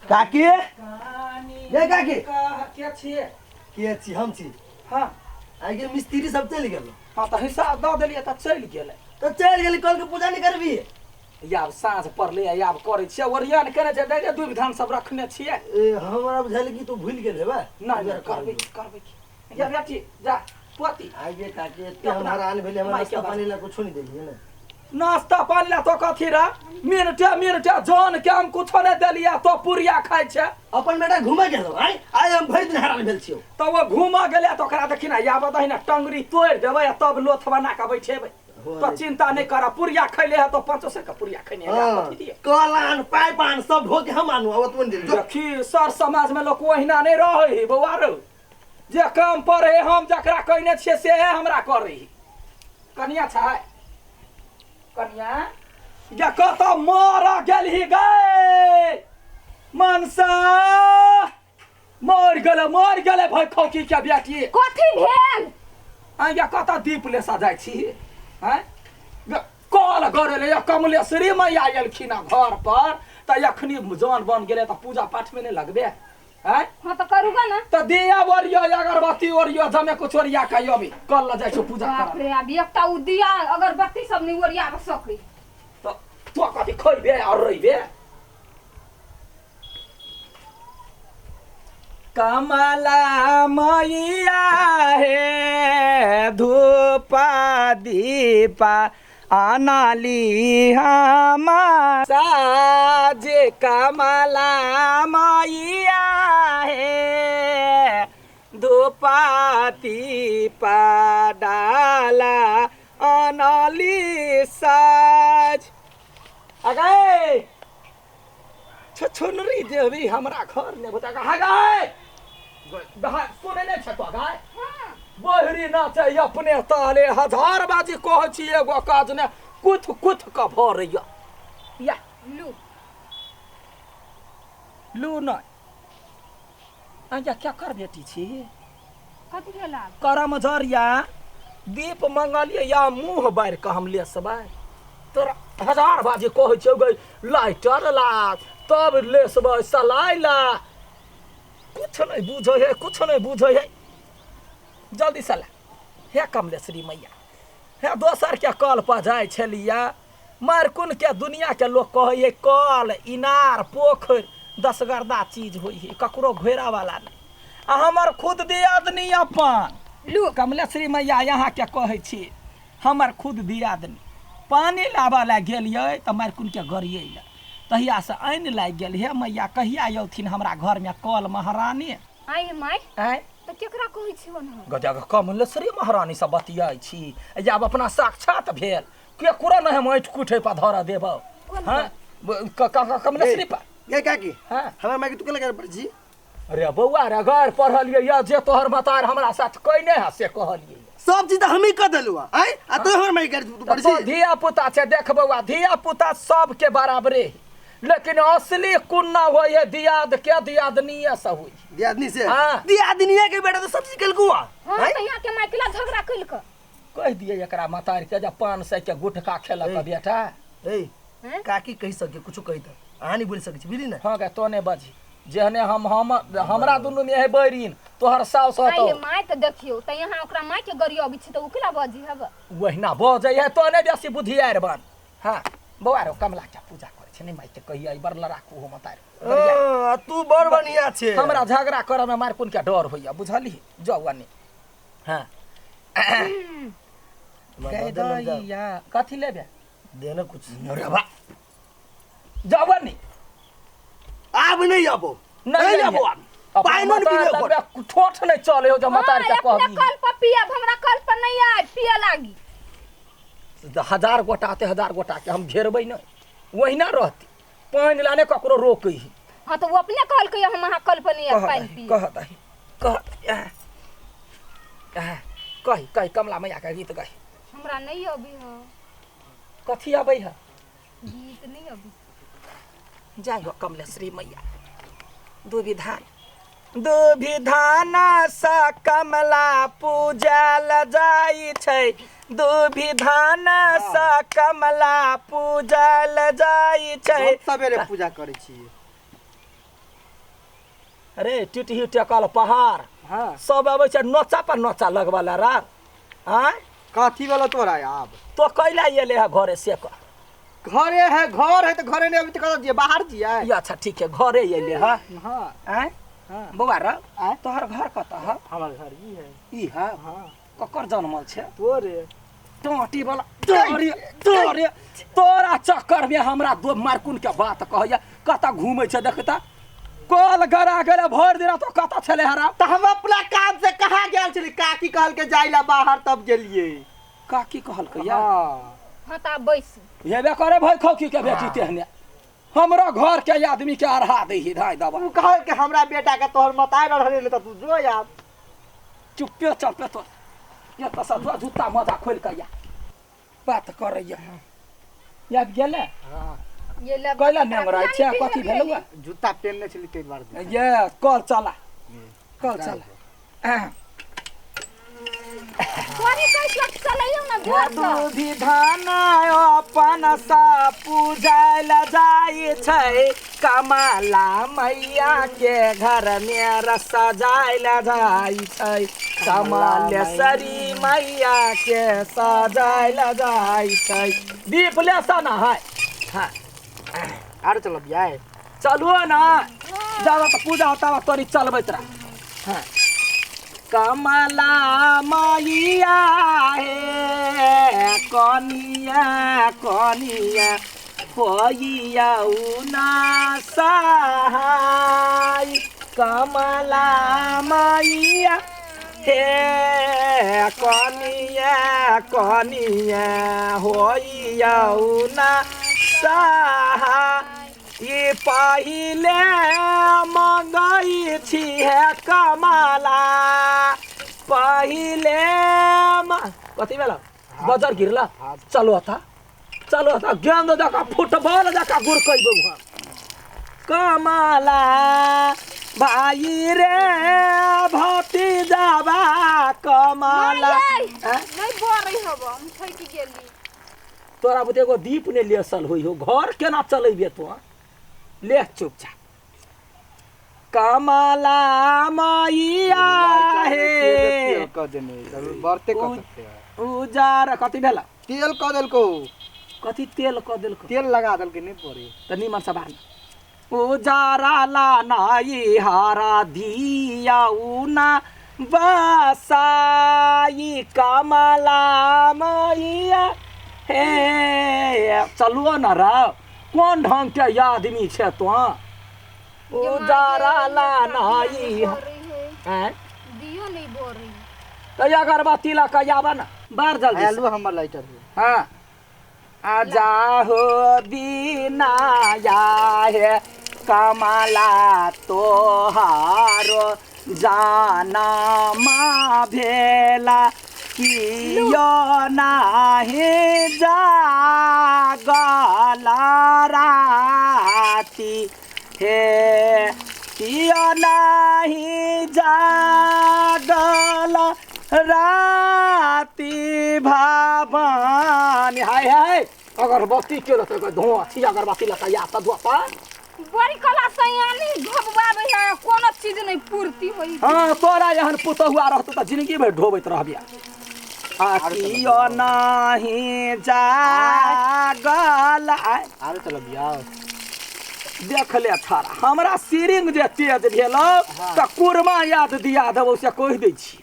काकी ये काकी के छियै के छी हम छी हाँ आइ के मिस्त्री सब चलि गेल हाँ तऽ हिसाब दऽ देलियै तऽ चलि गेलै तऽ चलि गेली कल के पूजा नहि करबी आब साँझ पड़लै आब करै छियै ओरियान केने छै दै दुइ धान सब रखने छियै ए हमरा बुझायल कि तू भूलि गेल हेबे नहि नहि करबै करबै की या बेटी जा पोती आइ गे काकी एते हम हैरान भेलै हमरा माइके नाश्ता बात। पानी ला कुछो नहि देलियै ने नाश्ता पानी ला तो कथी रा मिनटे मिनटे जान के हम कुछो नहि देलियै तो पुरिया खाइ छै अपन बेटा घूमे गेल आइ आइ हम भरि दिन हैरान भेल छियौ तऽ ओ घूमऽ गेलै तऽ ओकरा देखी ने आबऽ दही ने टंगरी तोड़ि देबै आ तब लोथ बना कऽ बैठेबै तो चिंता नहीं कर पुरिया खैले है तो 500 के पुरिया खैने है हाँ, कथी दिए कल आन पाइप आन सब ढो के हम आनू अब तुम दिल देखी सर समाज में लोग ओहिना नहीं रहे है बौआ रो जे काम पर है हम जकरा कहने छियै से है हमरा करे है कनिया छै कनिया या कत मर गेलही गए मनसा मर गेलै मर गेलै भाई खौकी के बेटी कथी भेल आइया कत दीप ले सजाइ छी आँय कल गड़ेलै या कमलेश्वरी मैया एलखिन हँ घर पर तऽ एखनी जन बन गेलै तऽ पूजा पाठमे नहि लगबे आँय हाँ तो करूँगा ना तऽ दिया ओरियो अगरबत्ती ओरियो जमे कुछ ओरिया के अबी कल लऽ जाइ छौ पूजा बाप करऽ रे अब एकटा उ दिया अगरबत्ती सब नहीं ओरिया सकै तऽ तो कथी खैबे आओर रहिबे कमला मैया हे धूपा दीपा अनाली हम साजे कमला मैया हे धूपा दीपा डाला अनाली साज अगे छछुनरी देवी हमरा घर ने बता कहा गाय सुने नहि छ तो गाय बहरी नाचे अपने ताले हजार बाजी कहै छी एगो काज ने कुथ कुथ क भरैया या लू लू नहि आजा क्या कर बेटी छी कथी भेल आब करम जरिया दीप मंगलियै या मुँह बारि कऽ हम लेसबै तोरा हजार बाजी कहै छियौ गै लाइटर ला तब लेसबै सलाइ ला कुछ नहि बुझै है कुछ नहि बुझै है जल्दी से ला हे कमलेश्वरी मैया हे दोसरके कल पर जाइ छलियै मारकुनके दुनियाके लोक कहै है कल इनार पोखरि दसगर्दा चीज होइ है ककरो घेरावला नहि आ हमर खुद दियादनी अपन लू कमलेश्वरी मैया यहाँके कहै छी हमर खुद दियादनी पानि लाबऽ लए गेलियै तऽ मारकुनके गरियैले तहियासँ आनि लागि गेल हे मैया कहिया अयथिन हमरा घरमे कल महारानी आइ माय आँय तऽ केकरा कहै छी ओना गजब कमलेश्वरी महारानी से बतियाइ छी आब अपना साक्षात भेल केकरो नहि हम ऐठ कुठे पर धरऽ देबौ कोन हँ कमलेश्वरी पर गे काकी हाँ हमरा माय के तू केना कर पड़ छी अरे बौआ रे घर पढ़लियै या जे तोहर मतार हमरा साथ कयने है से कहलियै सब चीज तऽ हमही कऽ देलू आँय आ तू हमर माय के तू पढ़ तो छी धिया पुता छै देख बौआ धिया पुता सबके बराबरे है। लेकिन असली कुन्ना होइ है दियाद के दियादनीये से होइ है। दियादनी से हाँ। दियादनीया के बेटा तो सब चीज केलकू आ हाँ आँय? तऽ यहाँ के माइकला झगड़ा कइलक कहि दियै एकरा मतार के जे 500 के गुटखा खेलक ए। बेटा ए हैं? काकी कहि सके कुछो कहि तऽ अहाँ नहि बोलि सकै छी बुझली ने हँ गे तो नहि बजी जेहने हम हम हमरा दुनू में है बैरिन तोहर साउस आइ हतौ हे माय तऽ देखियौ तऽ यहाँ ओकरा माय के गरियबै छी तऽ ओकरा बजी हब ओहिना बजै है तो नहि बेसी बुधियार बन हँ बौआ रो कमला के पूजा करै छै नहि माय के कहिया बड़ लड़ाकू हो मतार आ, तू बड़ बढ़िया छे हमरा झगड़ा करऽ में मार कोन के डर होइया बुझली जाउ आने हँ हमरा दऽ दे ना, जा। कथी लेबे दे ना कुछ अरे बा जाउ ने आब नहीं आबो नहीं आबो आब पाइनो नहीं पीबे ओकर। ठोठ नहीं चले हो जब मतार के अपने कहबी कल पर पियब हमरा कल पर नहीं आय पिए लागी हजार गोटा आते हजार गोटा के हम घेरबै नहीं ओहिना रहती पानि लाने ककरो रोकै है हाँ तो वो अपने कहलकै हम अहाँ कल पर नहीं आयब कह पानि दही पिए कह दही कह दही कही कही कमला मैया के गीत गही हमरा नहीं अभी हो कथी अबै है गीत नहीं अभी जय हो कमलेश्वरी मैया दुविधान दुविधान सँ कमला पूजल जाइ छै दुविधान सँ कमला पूजल जाइ छै हम सवेरे पूजा करै छी अरे टिटही टेकल पहाड़। हाँ। सब अबै छै नोचा पर नोचा लगबऽ ला रा। आँय? कथी वाला तोरा आब? तो कैला एले है घरे से कह? घरे है, घर है तो घरे नहीं अभी तो कतऽ जियै, बाहर जियै। ई अच्छा ठीक है, घरे एले है। हाँ। आँय? हाँ। बौआ रा, आँय? तोहर घर कतऽ है? हमर घर ई है। ई है? हाँ। ककर जनमल छै? तोरे। टोटी वाला तोरे तोरे तोरा चक्कर में हमरा दो मारकुन के बात कहैया। कतऽ घूमै छै देखता, कल गरा गेलै भरि दिन तो कतऽ छलै हरा? तऽ हम अपना काम से कहाँ गेल छली, काकी कहलकै जाय ला बाहर तब गेलियै। काकी कहलकै या? हाँ। हाँ तऽ आब बैसू। हेबे करे भाई खौकी के बेटी तेहने हमरो घर के आदमी के अढ़ा दै ही धाय दबा। उ कहलकै हमरा बेटा के तोहर मताय रहलै ने तऽ तू जो आब। चुप्पे चप्पे तो ये तऽ सब जूता मोजा खोलि कऽ या बात करैया। आबि गेलै? हाँ। ये ले कैला नेंगराइ छै, कथी भेलौ? जूता पेनने छली ताहि दुआरे। ये कल चला, कल चला। तोरी कैसे चलैयौ ना जोर से। विधान अपन सा पूजल जाइ छै, कमला मैया के घर में सजायल जाइ छै, कमलेश्वरी मैया के सजायल जाइ छै। दीप लेसा ना है। हाँ। आर चलब जाय? चलुओ ना, जाबा तऽ पूजा होता तोरी चलबैत रह। हाँ। कमला मैया हे कनिया कनिया होइया ना सहाय, कमला मैया हे कनिया कनिया होइया ना सहाय। ई पहिले मंगई छी हे कमला, पहिले कथी भेल? बजर गिरला। चलो था, चलो था, गेंद जका फुटबॉल जका गुरकैबौ हम। कमला भाई रे भतीजाबा कमला। नहीं बरै हब, हम थकि गेली। तोरा बुते एगो दीप ने लेसल होई हो, घर केना चलेबे तो? ले चुपचाप। कमला मैया हे तेल कऽ देने बरते कऽ सकते है। उजार कथी भेल? तेल कऽ देलकौ। कथी तेल कऽ देलकौ? तेल लगा देलकै नहि पड़े। तऽ निमन से बाहर। उजारा ला नाई हारा दिया उना बसाई, कमला मैया हे। चलुओ ना रा, कोन ढंग के आदमी छै तो? उजारा ला नाई दियो नहीं बोरी। तो अगरबत्ती ला के आबा ना बाहर जल्दी। आलू हमर लाइटर है। हाँ। आ जाहो बिना हे कमला तोहारो जाना मा भेला, कियो नाही जागल राती हे, कियो नाही जागल राती भवानी। हाय हाय अगरबत्ती के लतै धुआं छी, अगरबत्ती लतै या त धुआं पा बड़ी कला सयानी ढोबबाबै है, कोनो चीज नहीं पूर्ति होई। हाँ तोरा एहन पुतहुआ रहतौ त जिंदगी भरि ढोबैत रहबिया। आ कियो नाही जागल। आर चलब यार। देख ले छाड़ा, हमरा सिरिंग जे तेज भेलौ त कुरमा याद दिया देबौ से कहि दै छी,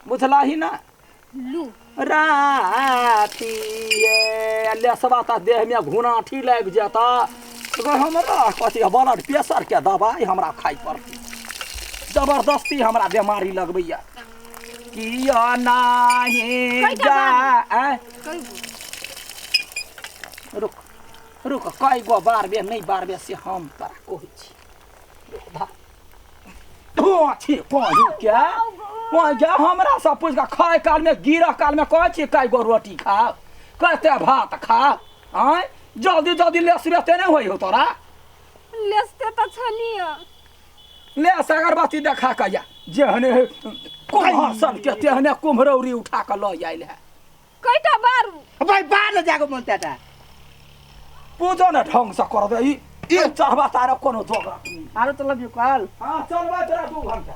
बुझलही ना? लू राती लेसबा त देह में घुनाठी लागि जेता। हमरा कथी ब्लड प्रेशर के दवाई हमरा खाइ पड़तै, जबरदस्ती हमरा बेमारी लगबैया। किया नाही जा। रुक रुक, कई गो बारबे नहीं बारबे से हम तोरा कहै छी। छी कहीं के वहाँ हमरा सब पूछ कऽ खाय काल में गिरह काल में कहै छी कई गो रोटी खाओ, कते भात खाओ। आँय जल्दी जल्दी लेसबे ते नहीं होई हो तोरा? लेसते तऽ छलियै। ले अगरबत्ती देखा कऽ या जेहने कुम्हर सन के तेहने कुम्हरौरी उठा कऽ लऽ आयल है। कईटा बारू? भाई बार जाको मन त्याटा पूजो ने ढंग से कर दे। ई की चढ़बा तारा कोनो जोगरक नहीं। आरो चलबियो कल हाँ चलबै तोरा 2 घंटा।